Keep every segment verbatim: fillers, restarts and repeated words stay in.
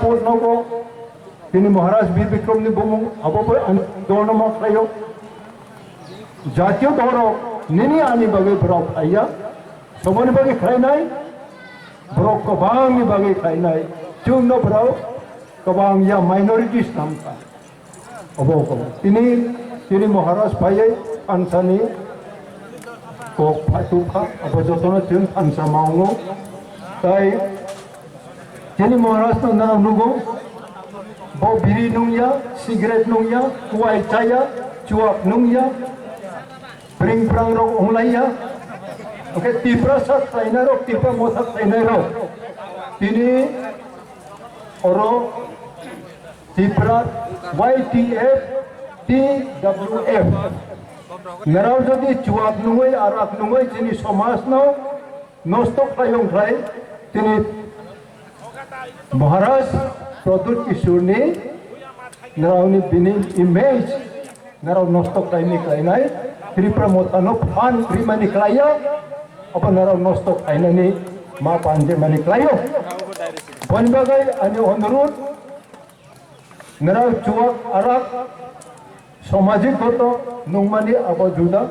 Nogo tini Maharaj Bir Bikramni bumung abo bo ang dolno ma khlaio. Jatiyo doro nini ani bagwi borok khlaiya. Soboni bagwi khlainai, borok kwbangni bagwi khlainai. Chwngno borok kwbang ya minorities namkha. Obo obo. Tini, tini Maharaj phaiwi thansani kok phatukha, abo jotono chwng thansa maungo. Tai tini Maharaj no nang nugo, bo biri nungya, cigarette nungya, kuwai chaya, chuak nungya, pring prang rok onglaiya. Oke, Tiprasa khlainai rok, Tipra Motha khlainai rok. Tini oro Tipra Y T F, T W F. Nrao jodi chuak nungwi, arak nungwi chini somaj no nosto khlai wng khlai, tini Maharaj Pradyut Kishore ni nrao ni bini image nrao nosto khlaini khlainai, Tripura Motha no phan rimani khlaiya, abo nrao nosto khlainani ma panjemani khlaio. Boni bagwi ani onurudh, nrao chuak arak samajik goto nungmani abo juda,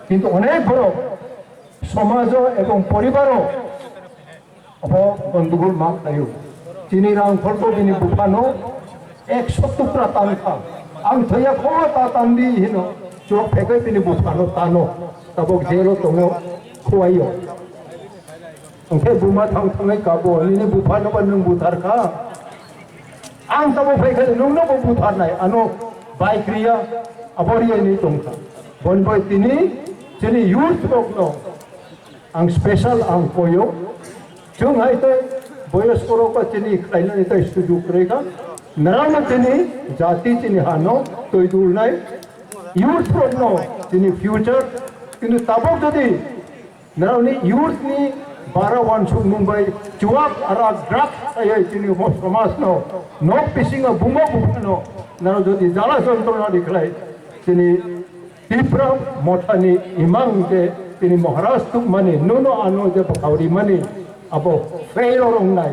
kintu onek borok somajo ebong poribaro abo gondogol ma khlaio. Chini rang khorbo bini buphano ekso tukra tankha. Ang thoya kho ta tandi hino chuak phegwi bini buphano tano. Tabok jelo tongo khuaio. Hwnkhe buma thang thangwi kabo, nini buphano ba nwng butharkha. Ang tabok phai khe nwngno bo butharnai, ano bai kriya, abo riyani tongkha. Boni bai tini chini youth rokno ang special ang koyo. Chwng hai tei boyoskorok ba chini khlainani tei sujuk kwrwi kha. Nrano chini jati chini hano twi dulnai youth rokno chini future. Kintu tabok jodi nrao ni youth ni bara wansuk mung bai chuak arak drugs ayai chini mo somaj no nok bisingo buma buphano nrao jodi jala jontrona di khlai chini Tipra Motha ni imang je chini Maharaj tukmani nuno ano je bwkhauri mani abo failure wngnai.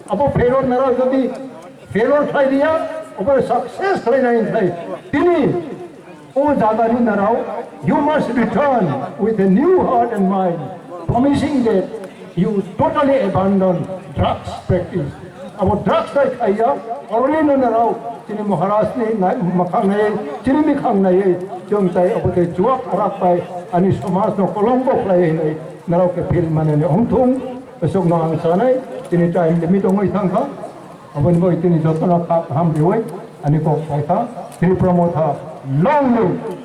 Abo failure nrao jodi failure khlai liya, abo success khlai nai khlai. Tini o jaga ni nrao, you must return with a new heart and mind, promising that you totally abandon drugs practice. Abo drugs tai khaiya, oroni no nrao, chini Maharaj ni nai, makhang nai, chini mikhang nai, chwng tai abo tai chuak arak pai, ani somaj no kolombo khlai nai, nrao khe fail mane ni ongthung, esok no ang sanai, chini time limit ongoi thangkha. Aboni bai tini jotono kha kaham riwi ani kok phaikha, Tripura Motha long live,